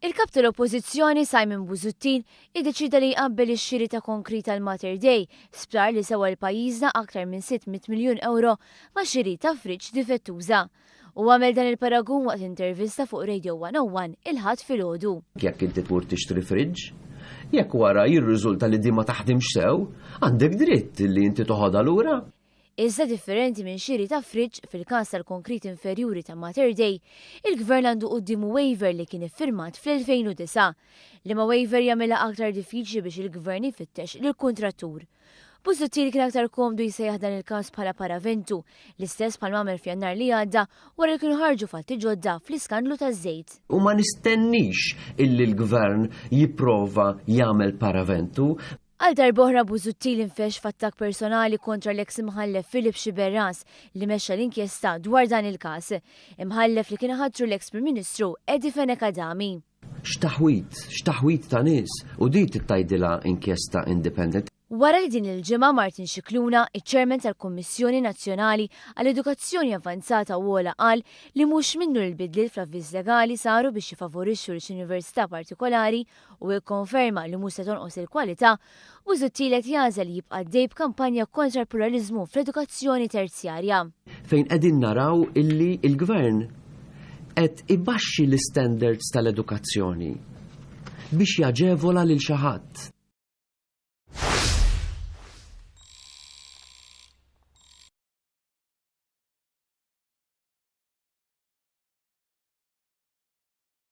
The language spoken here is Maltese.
Il-Kap tal-Oppożizzjoni Simon Busuttil iddeċieda li jqabbel ix-xiri ta' konkrit għal Mater Dei, sptar li sewa lil pajjiżna aktar minn 600 miljun ewro, ma' xiri ta' friġġ difettuża. Hu għamel dan il-paragun waqt intervista fuq Radio 101 il-Ħadd filgħodu. Jekk inti tmur tixtri friġġ, jekk wara jirriżulta li din ma taħdimx sew, għandek dritt li inti toħodha lura. Iżda differenti minn xiri ta' friġġ, fil-każ tal-konkrit inferjuri ta' Mater Dei, il-Gvern għandu quddiemu waiver li kien iffirmat fl-2009. Liema waiver jagħmilha aktar diffiċli biex il-Gvern ifittex lill-kuntrattur. Busuttil kien aktar komdu jsejjaħ dan il-każ bħala paraventu, l-istess bħalma għamel f'Jannar li għadda wara li kienu ħarġu fatti ġodda fl-iskandlu taż-żejt. U ma nistennix illi l-Gvern jipprova jagħmel paraventu. Għal darb'oħra Busuttil infexx f'attakk personali kontra l-eks Imħallef Philip Sciberras li mexxa l-inkjesta dwar dan il-każ. Imħallef li kien ħatru l-eks Prim Ministru Eddie Fenech Adami. X'taħwid, x'taħwid ta' nies! U di trid tgħidilha inkjesta independent. Wara li din il-ġimgħa Martin Scicluna, iċ-Chairman tal-Kummissjoni Nazzjonali għall-Edukazzjoni Avvanzata u Ogħla qal li mhux minnu li l-bidliet fl-avviż legali saru biex jifavorixxu lil xi università partikolari u ikkonferma li mhux se tonqos il-kwalità, Busuttil qed jagħżel li jibqa' għaddej b'kampanja kontra l-pluraliżmu fl-edukazzjoni terzjarja. Fejn qegħdin naraw illi l-Gvern qed ibaxxi l-istandards tal-edukazzjoni biex jaġevola lil xi ħadd.